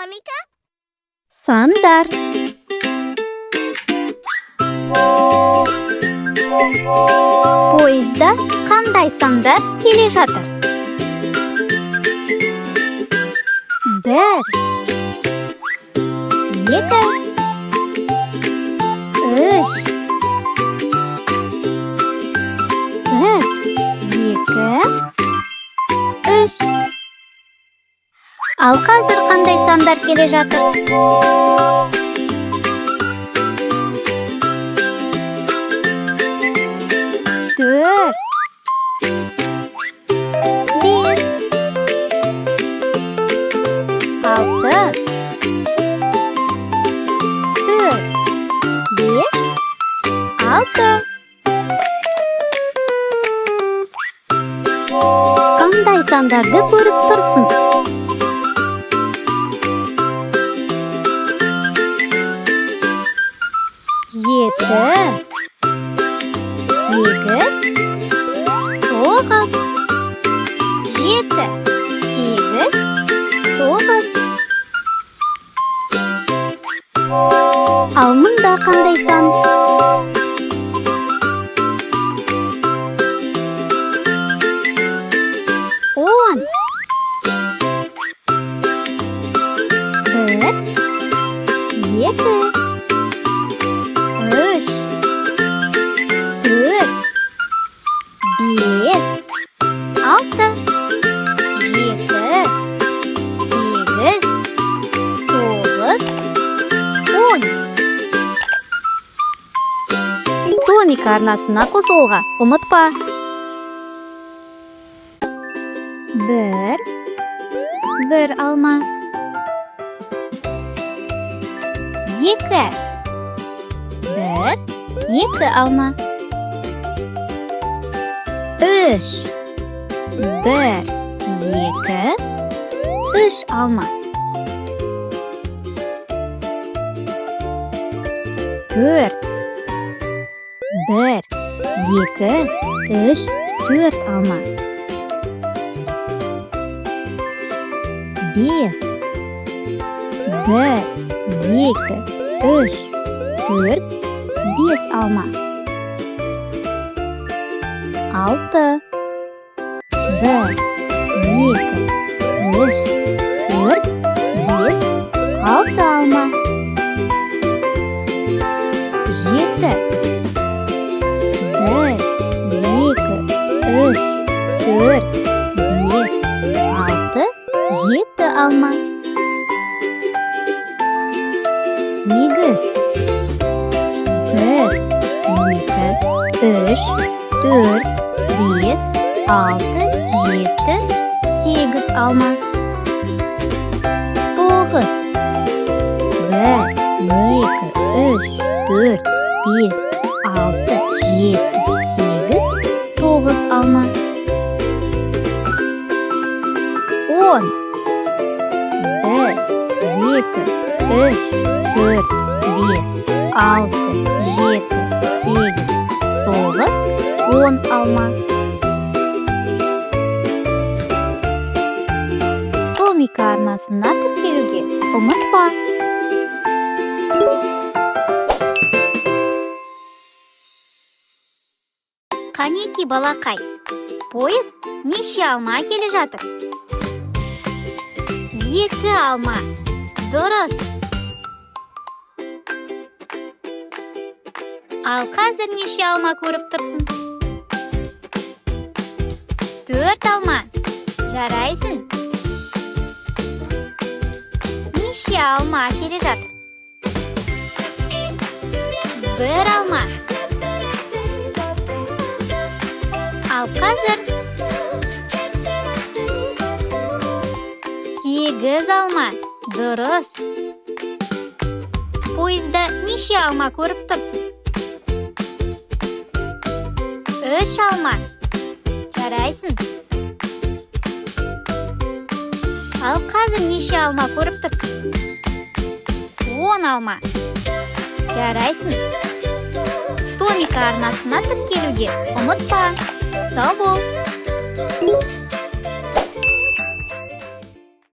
Томика. Сандар. Пойызда қандай сандар келе жатыр? 1, 2, 3, 1, 2, 3. Ал қазір қандай сандар келе жатыр? 4, 5, 6, 4, 5, 6. Қандай сандарды көріп тұрсың? 7, 8, 9. 7, 8, 9. Ал мұнда қандай сан? 10. 1, 2, 3, 4, 5, 6, 7, 8, 9, 10. Томика арнасына қосылуға ұмытпа. 1, 1 алма. 2, 1, 2 алма. 3, 1, 2, 3 алма. 4, 1, 2, 3, 4 алма. 5, 1, 2, 3, 4, 5 алма. 6, 1, 2, 3, 4, 5, 6 алма. 7, 1, 2, 3, 4, 5, 6, 7 алма. 8, 1, 2, 3, 4, 5, 6, 7, 8 алма. 9, 1, 2, 3, 4, 5, 6, 7, 8, 9 алма. 10, 1, 2, 3, 4, 5, 6, 7, 8, 9, 10 алма. Томика арнасына тіркелуге ұмытпа. Қанеки балақай, поезд неше алма келе жатыр? 2 алма. Дұрыс. Ал қазір неше алма көріп тұрсың? 4 алма. Жарайсың. Неше алма келе жатыр? 1 алма. Ал қазір 8 алма. Дұрыс. Пойызда неше алма көріп тұрсың? 3 алма. Жарайсың. Ал қазір неше алма көріп тұрсың? 10 алма. Жарайсың. Томика арнасына тіркелуге ұмытпа. Сау бол.